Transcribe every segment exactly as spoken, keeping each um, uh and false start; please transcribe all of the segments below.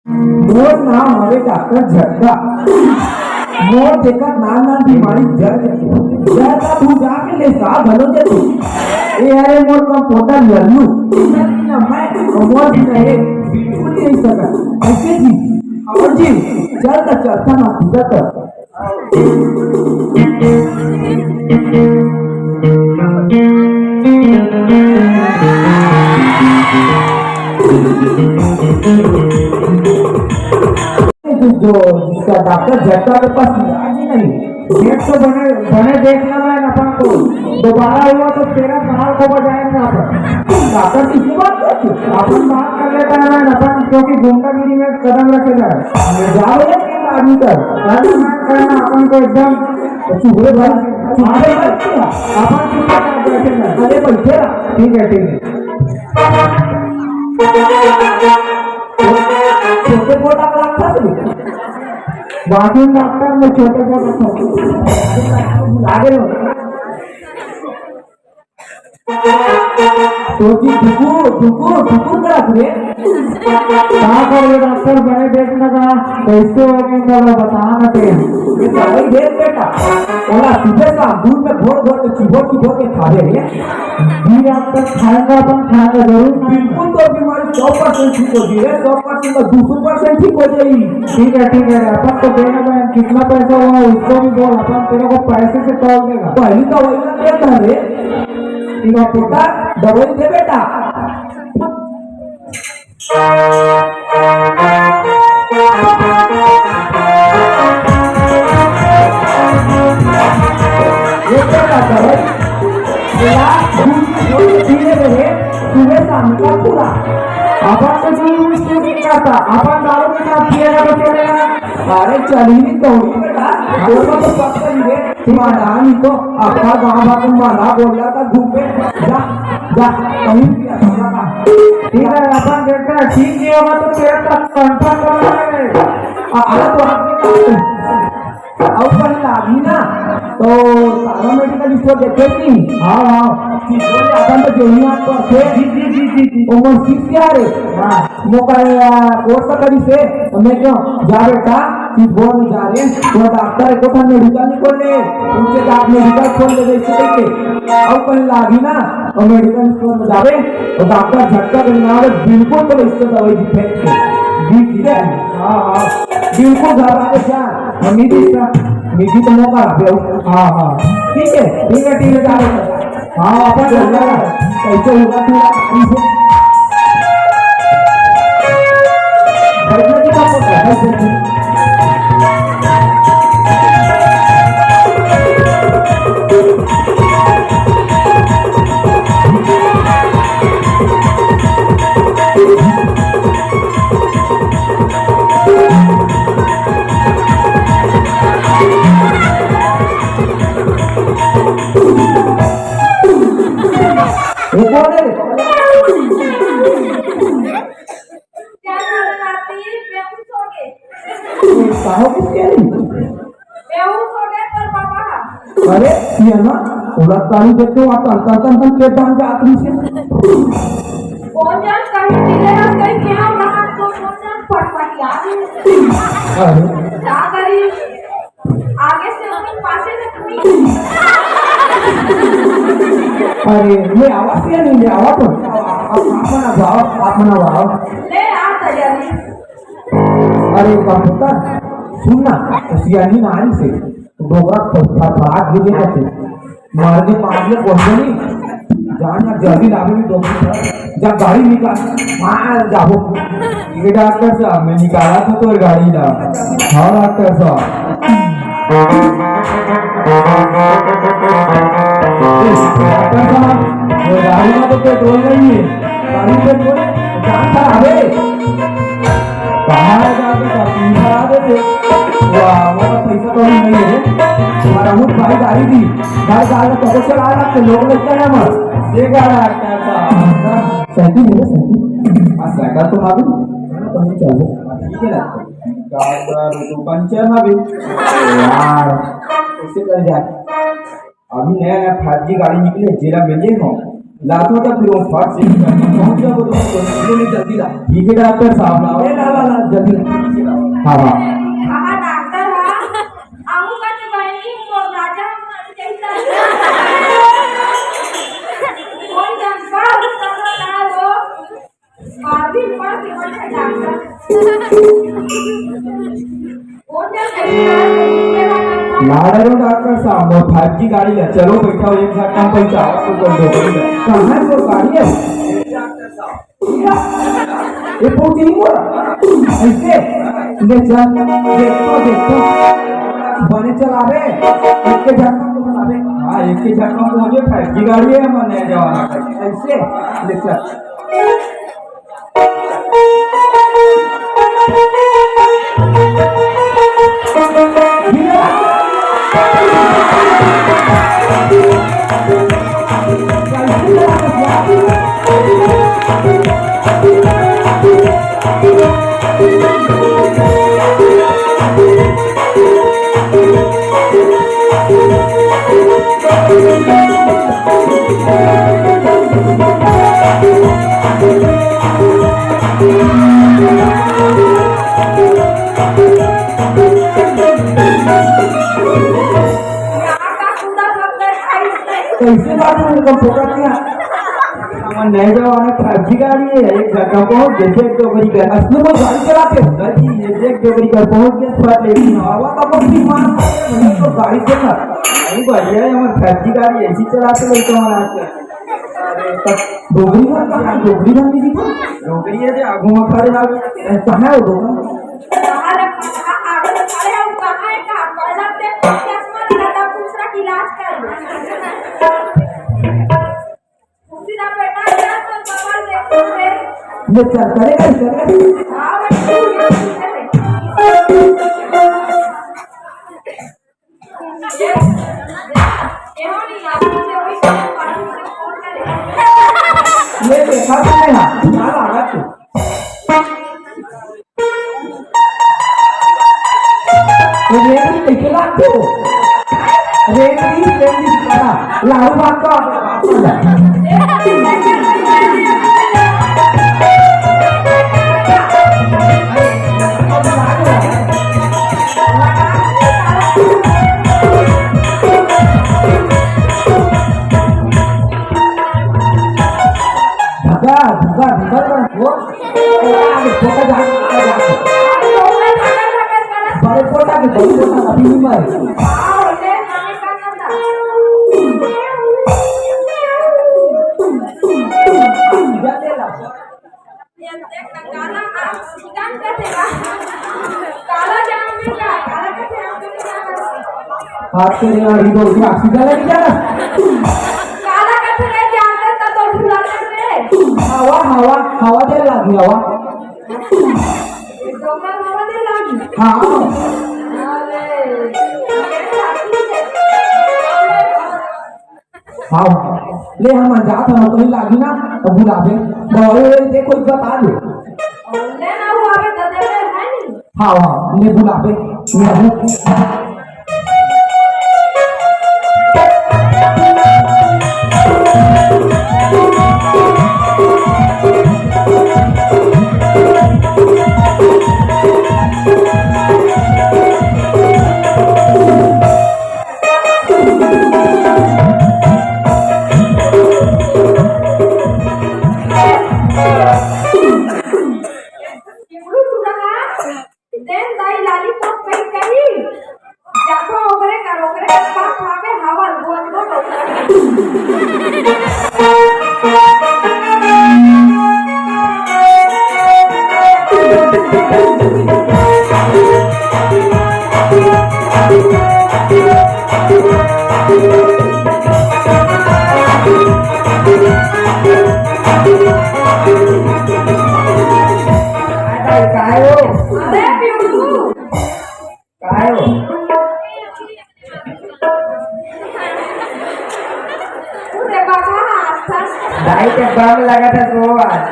मोर नाम हवे डॉक्टर झटका। मोर देखत नान नान बीमारी जर जथे। जर का तू जाके ले सा घलो जथे। ए हरे मोर कंपाउंडर लल्लू। इतना दिन मैं और मोर भी रहे बिल्कुल नहीं सकत। ऐसे जी, और जी, चल त चलता ना पूजा कर। जो जिसका डॉक्टर झटका के पास इलाज ही नहीं। देख तो बने, बने देखना है अपन को। दोबारा हुआ तो तेरा साल को बजाएंगे अपन। डॉक्टर किसी बात करती? अपन बात कर लेता है ना अपन, क्योंकि गुंडागिरी में कदम रखे जाए। जाओ ये तीन आदमी कर। करना अपन को एकदम तो चुप रे भाई, चुप रे भाई। अपन चुप कर बैठे हैं। अरे बैठे रहा। ठीक है, ठीक है। छोटे मोटा का था। बाकी डॉक्टर में छोटे मोटा था। आगे लो। तो जी टुकुर, टुकुर, टुकुर करत रे। का करबे डॉक्टर, बने देख ना का, कैसे हो गए, चलो बता ना ते। ये सारे देख बेटा, ओला सुबह शाम दूध में घोर घोर के, चुबोर चुबोर के खावे रे। जी डॉक्टर, खाएंगा, अपन खाएंगा जरूर। बिल्कुल, तो बीमारी सौ परसेंट ठीक हो जी रे, सौ परसेंट का दो सौ परसेंट ठीक हो जाएगी। ठीक है, ठीक है, अपन तो देना बहन, कितना पैसा हुआ उसको भी बोल, अपन तेरे को पैसे से तौल देगा। पहली तो वही ना देता रे। ठीक है, बेटा, दवाई दे बेटा। ये बेटा, दवाई गिलास दूध में पीले रहे, सुबह शाम का पूरा। अपन तो दूध में से नहीं करता, अपन दारू के साथ पिएगा तो चलेगा। अरे चल ही नहीं तो बेटा, दोनों तो पक्का ही है। माना नहीं तो आपका गाँव भर में माना बोल रहा था, घूम पे जा, जा, कहीं भी ऐसा ना। ठीक है, अपन देखते हैं, ठीक नहीं होगा तो तेरे तक कंफर्म करना पड़ेगा। आ, आ, तो आपने कहा, अब कहीं लागी ना, तो सारा मेडिकल स्टोर देखे थी। हाँ, हाँ। अपन तो जो ही हाथ पर थे, जी, जी, जी, जी, जी। वो मस्जिद क्या रे? हाँ। मोका, आ, कोर्स करी से, तो मैं क्यों? जा बेटा, तू बोल जा रे, वो डॉक्टर एको ठन मेडिकल नहीं खोले, उनके साथ मेडिकल खोल ले जैसे करके। अब कहीं लागी ना, और मेडिकल स्टोर में जावे, और डॉक्टर झटका के नाम है, बिल्कुल तो इससे दवाई दिखे। दिखे? हाँ, हाँ। बिल्कुल घबरा के जा, हम नहीं दिखता, निजी तो मौका रख दो। हाँ, हाँ। ठीक है, ठीक है, ठीक है, जा बेटा। हाँ, अपन चल रहा है। कैसे होगा तू? बैठने की बात होता है, बैठ, बैठ। वो कौन है? क्या करना आती? बेहोश हो गए। कहो किसके नहीं? बेहोश हो गए पर पापा। अरे, ये ना, उलट ताली देते हो, आप तन, तन, तन, तन, के दान के आदमी से। कौन जान कहीं मिले ना, कहीं क्या रहा, तो कौन जान फटफटी आ गई। अरे। क्या करी? आगे से अपन पाछे से कोई। अरे, ले आवा, सियानी, ले आवा तो। आप, आप, आप मना जाओ, आप मना जाओ। ले आ तैयारी। अरे, बाप बेटा, सुन ना, सियानी नारी से, डोकरा फ-, फ-, फराक भी देना से। मार दे, मार दे, बोल दे नहीं। जान ना, जल्दी लावे नहीं, डोकरा। जा गाड़ी निकाल, मार जाओ। ये डॉक्टर साहब, मैं निकाला था तो गाड़ी ला। हाँ डॉक्टर साहब। डॉक्टर साहब, वो गाड़ी में तो पेट्रोल नहीं है। गाड़ी पेट्रोल है, जान खराब है। कहाँ है डॉक्टर साहब? तुम खराब है थे। वाह, वो तो पैसा तो नहीं है। हमारा मुझ भाई गाड़ी दी। भाई गाड़ी तो चला रहा है, लोग लेते हैं हम। ये गाड़ी डॉक्टर साहब। साइकिल है, साइकिल। हाँ, साइकिल तो आ गई। हाँ, तो हम चलो। हाँ, ठीक है ना। गाड़ी का तो पंचर ना भी। यार, कैसे कर जाए? अभी नया नया फाइव जी गाड़ी निकले, जेला मिले हो। लाथों तक फिर वो फट से पहुंच जाओ तो ले ले जल्दी ला। ठीक है डॉक्टर साहब, लाओ। ए, ला, ला, ला, जल्दी ला। हाँ, हाँ। हाँ, डॉक्टर, हाँ। आहू का तो बहिनी मोर राजा हमारे जैसा। कोई जानता हो, सब बताओ। बारहवीं पढ़ के बैठे डॉक्टर। वो जब कहीं ना कहीं मेरा नाम ना डरो डॉक्टर साहब, मोर फाइव जी गाड़ी है, चलो बैठो, एक झटका में पहुंचाओ तो कोई डोकरी है। कहाँ है वो गाड़ी है? ये पूछ नहीं हुआ। ऐसे ले चल, देखो, देखो। बने चलावे, एक के झटका में चलावे। हाँ, एक के झटका में पहुंचे, फाइव जी गाड़ी है, हमर नया जमाना का। ऐसे ले चल। कैसे बात है, उनका फोकट नहीं आता। हमर नए जमाना फाइव जी गाड़ी है, एक झटका पहुंच जैसे एक डोकरी कर। असली में गाड़ी चलाते हो ना जी, ये देख डोकरी कर पहुंच गया, फट ले। हवा का पक्षी मार, तो गाड़ी देखा। अरे बढ़िया है, हमर फाइव जी गाड़ी ऐसी चलाते लड़का हमारा आजकल। अरे, तब डोकरी घर कहाँ? डोकरी घर नहीं दिखा? डोकरी है जे आगू में खड़े ना, कहाँ है वो डोकरी? कहाँ रे, कहाँ आगू में खड़े हैं, वो कहाँ है, कहाँ? पहला ते चश्मा लगा था, दूसरा की इलाज कर लो। उसी ना बेटा, जा तो बाबा देखो रे। ये चल, चले, चले। हाँ, बेटा, तू ये पीछे है। ये देखा तुमने ना, ना लगा तू। रेंगरी कैसे लागते हो? रेंगरी, रेंगरी, बड़ा लाडू बात तो। धक्का, धक्का, धक्का, वो। बड़े पोटा के, बड़े पोटा का बीवी मारे। हाथ के लिए अड़ी दो, उसमें ऑक्सीजन लग जाना। काला कथे रे, जानते तो तो भुला सकते। हवा, हवा, हवा दे लागी, हवा। डोंगर हवा दे लागी। हाँ। अरे। हाँ, ले हम जात हन, कहीं लागी ना, तो बुलाबे। दवाई ववाई दे, कोई बता दे। ले ना हुआ बे, तो दे दे, है नहीं? हाँ, हाँ, ले बुलाबे, ले आबे। देन दाई लॉलीपॉप कहीं कहीं, जातो ओकरे कर, ओकरे कर पाप आवे, हवा गोल गोल। काय हो? अरे पिंटू। काय हो? तू रे बाबा, हाथ था। दाई के बम लगा था तो आज।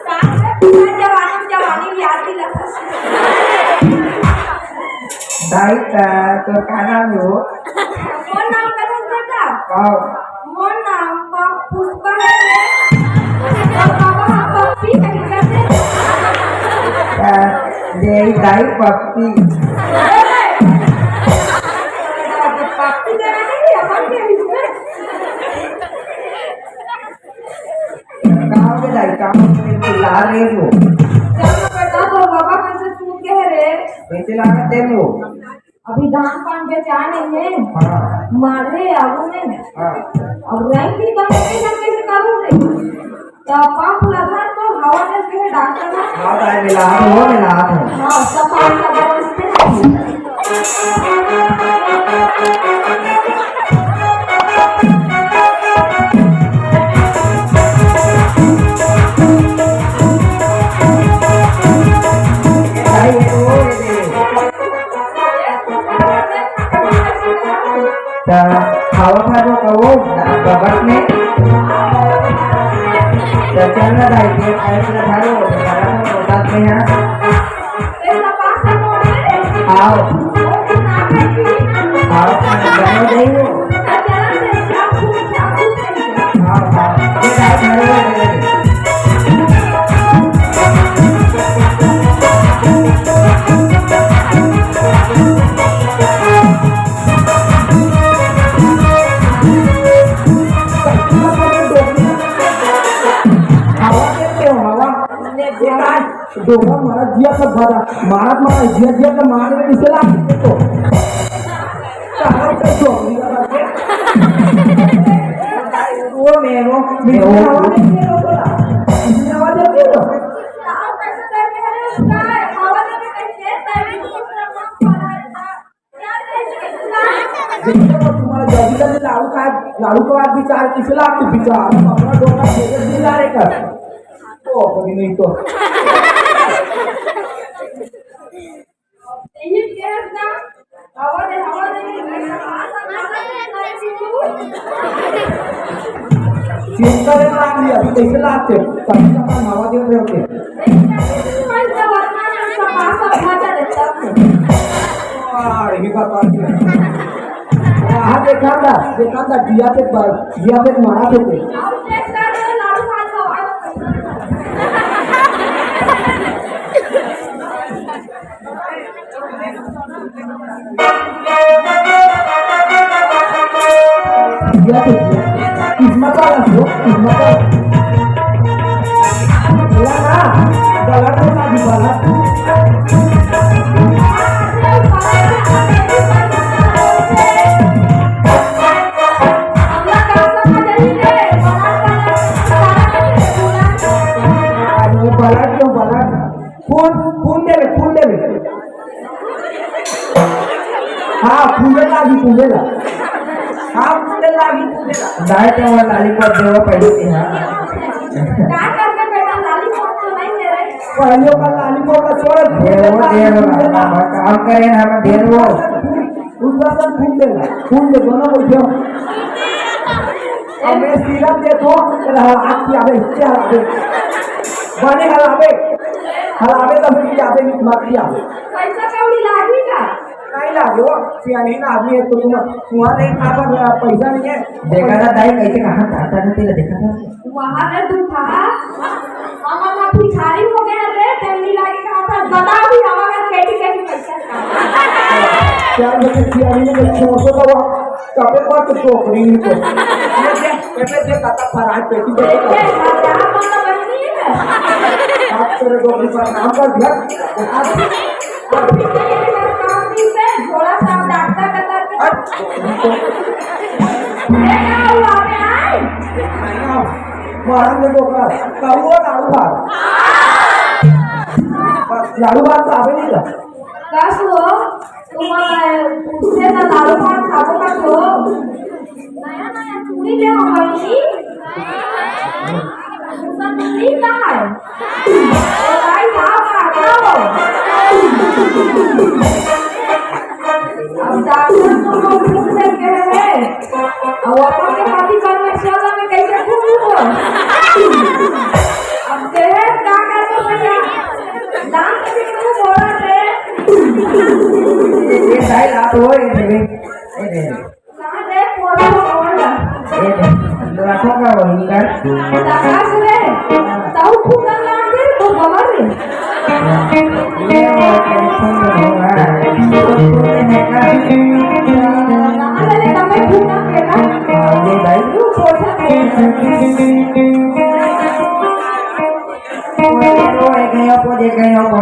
साथ में पूरा जवानी, जवानी याद दिला था। दाई का तो का नाम हो? कौन नाम का था उसका? हाँ। मोर नाम प-, पुष्पा हे रे। अउ बाबा ह पप्पी कहिथे। अ, जय दाई पप्पी। पप्पी देना नहीं, अपन के इसमें। गाँव के दाई, गाँव के चिल्ला रहे हो। चल बेटा, तो बाबा कैसे सूत गए रे? कैसे लागत है वो? अभी धान पान बेचा नहीं है। हाँ। मारे आगू में। हाँ। अब रैंक भी कम के ना कैसे करूँ रे? तो पाँच फूल आधार तो हवा दे के डॉक्टर ना। हाँ, दाई मिला हो, मिला हो। हाँ, सफा सफा इसमें। त खावा खा दो कहो, बगत में। त चल ना दाई, ये खाए वाला खा लो, तो खाना तो साथ में यहाँ। आओ। आओ, बनो जाइयो। हाँ, हाँ। ये दाई खा लो, ये दाई। हवा देते हो, हवा। डोरा मारा जिया सब भरा, मारत मारा जिया जिया तो मार में किसे लाग तो। कहाँ पे डोरी लगा के? वो मेरो, मेरो हवा देते हो बोला। हवा देते हो। देखो तो तुम्हारा जल्दी जल्दी लाड़ू का, लाड़ू का विचार किसे लाग तू विचार? अपना डोरा भेजे दिल ला रे कर। तो कभी नहीं तो। चिंता रे लाग लिया, अभी कैसे लागते? कभी कभी नवा दिन में होते। अरे, ये बात बात है। वहाँ देखा था, देखा था, जिया पे बर-, जिया पे मारा थे। जिया पे, जिया पे। किस्मत वाला हो, किस्मत वाला। बोला ना, गलत हो ना, गलत। अरे, बलट क्यों बलट? फूल, फूल दे रे, फूल दे रे। हाँ, फूले लागी, फूले ला। हाँ, फूले लागी, फूले ला। दाई तो वो lollipop देवा पहले के, हाँ। का करके बेटा, lollipop तो नहीं दे रहे। पहले का lollipop का छोड़, देवो, देवो, फूले ला। काम करे ना, हम देवो। ऊपर से फूल दे, फूल दे, दोनों को दो। अब मैं syrup दे दो, तेरा हाथ की आवे, क्या आवे? बने हलावे, हलावे तब की आवे, मत की आवे। पैसा कौड़ी लागी का? नहीं लागे हो, सियानी ना आदमी है तो तुम, तुम्हारे नहीं खा पर पैसा नहीं है। देखा था दाई कैसे कहाँ जाता था, तेरा देखा था? वहाँ पे तू था, हम अपना भिखारी हो गए रे, तेल नहीं लागे कहा था, बता भी हमारा कैसी कैसी पैसा का। क्या बच्चे सियानी में छोड़ दो तो वो कपड़े पर तो टोकरी नहीं तो। ये दे, ये दे, काका फराज पेटी दे। ये क्या, क्या मतलब बनी है? आप तेरे को भी प्रणाम कर दिया। अभी तो ये हर काम भी से झोला साफ डॉक्टर का करके। हट। ये क्या हुआ बे, आए? मारन दे डोकरा, कहू हो लाड़ू भात। बस, लाड़ू भात तो आवे नहीं था। कस हो, तुम पूछे ना लाड़ू भात खाबो का तो? नया नया चूड़ी ले हो गई। सतुरी कहाँ है? ओ भाई, कहाँ भाग रहा हो? अब डॉक्टर तो हम घूम करके है। अब अपन के पति परमेश्वर में कैसे घूम हो? अब दहेज का करके भैया? दान के भी मुंह बोला थे। ये साइड आप हो, ये देवे, ये देवे। कहाँ रे, पोरा हो, पोरा। रखो का वही कर। तकास रे, ताऊ फूका लाग दे तो बबर रे। ये वो टेंशन में होगा। अरे, तमे फूका के ना। हाँ, ये भाई। तू पोछा के। वो देख गए हो, वो देख गए हो, वो।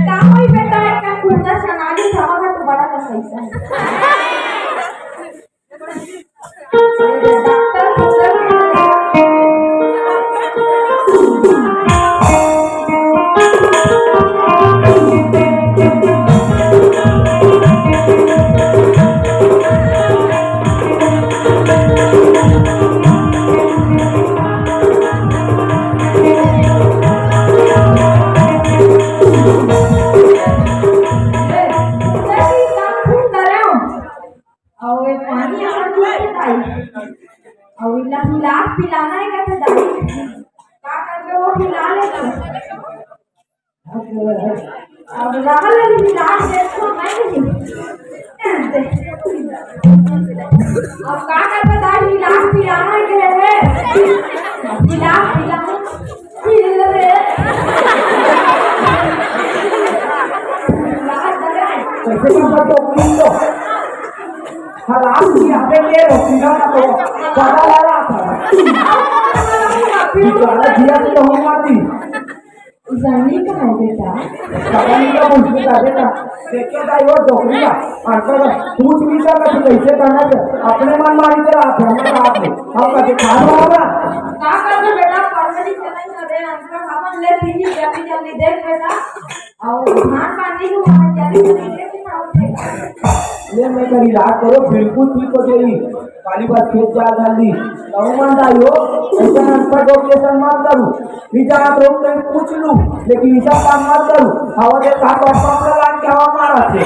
का होई बेटा, एक कुर्ता चना ली, खावा का तो बड़ा का पैसा है। अउ ए पानी असन दूध के दाई। अउ इला हिला पिलाना हे कथे दाई। का करबे वो हिला ले तो। अब रहल ले हिला दे तो नहीं। अब का करबे दाई, हिला पिलाना हे के हे। हिला पिलाना। कैसे करता तो? हलाल किया, अबे ये रोकीला का तो पता लगा था। बेचारा जिया तो हम मारती। जानी कहाँ बेटा? पता नहीं क्या पूछने का बेटा। देखिए भाई, वो डोकरी का आंसर पूछ भी कर, तू कैसे करना है? अपने मन मारी के आप, हम बात नहीं। हम कभी खा रहा होगा। का कर दो बेटा, फॉर्मली चलाई करे, आंसर हमन ले पीही, जल्दी जल्दी देख बेटा। अउ धान पानी भी वहाँ जल्दी जल्दी देख के आओ बेटा। ले मैं करी रात करो, बिल्कुल ठीक हो जाई। काली बात खेत जा डाली। कहूँ मन दाई हो, ऐसा आंसर डोकरी से मत करूँ। ई जात रहूं, कहीं पूछ लूं, लेकिन ई सब काम मत करूं। हवा दे, का तो पंप लगा के हवा मारत हे।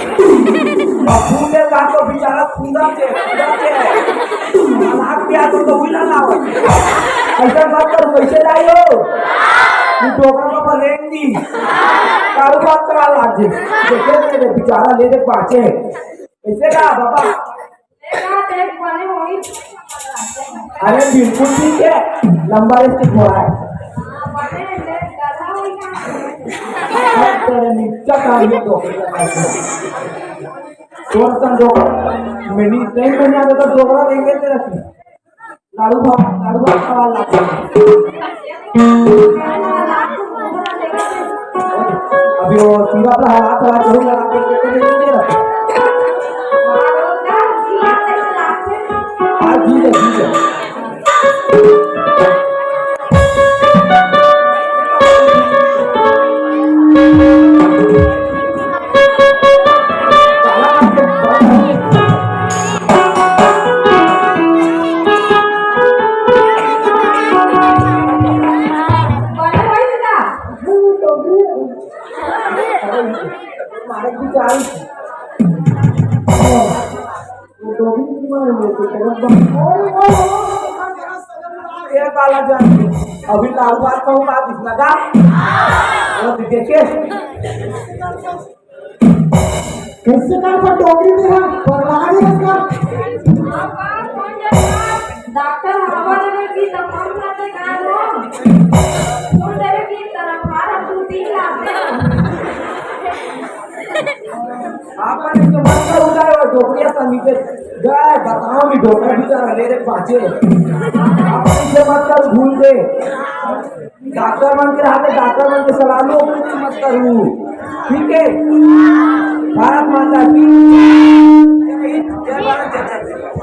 अब फूल दे, का तो बेचारा फूंदा के, फूंदा के। नाक पे आ तो, तो हुई ना लावत। ऐसा मत करूं, कैसे लाई हो? तू डोकरा को बलेंगी। कारू बात करा लाजे। देखे मेरे बेचारा ले दे पाछे। ऐसे का बाबा? अरे बिल्कुल ठीक है, लंबा रेस के थोड़ा है। अब तेरे नीचा काम ये तो। तोर सन डोकरा, मैंने नहीं बना तो डोकरा देंगे तेरा। लाडू बाबा, लाडू बाबा सवाल लाते हैं। अभी वो सीधा अपना हाथ हला के लगा के, के, के, के, के। हाँ, जी, जी, जी, जी। ये काला जान, अभी लाल बात कहूँ, बात इतना का? वो देखे। कैसे का पर डोकरी में है, पगला गया इसका। डॉक्टर हवा देवे की तमाम बातें गाय हो। सुन देवे की तरफ हार दू तीन लाते। आपन इसे मत करो, उधर वो डोकरिया समीपे गए, बताओ भी डोकरा बेचारा ले रे पाछे। आपन इसे मत करो, भूल दे। डॉक्टर मन के हाथे डॉक्टर मन के सलाह लो, कुछ मत करू। ठीक है? भारत माता की जय हिंद, जय भारत, जय जय।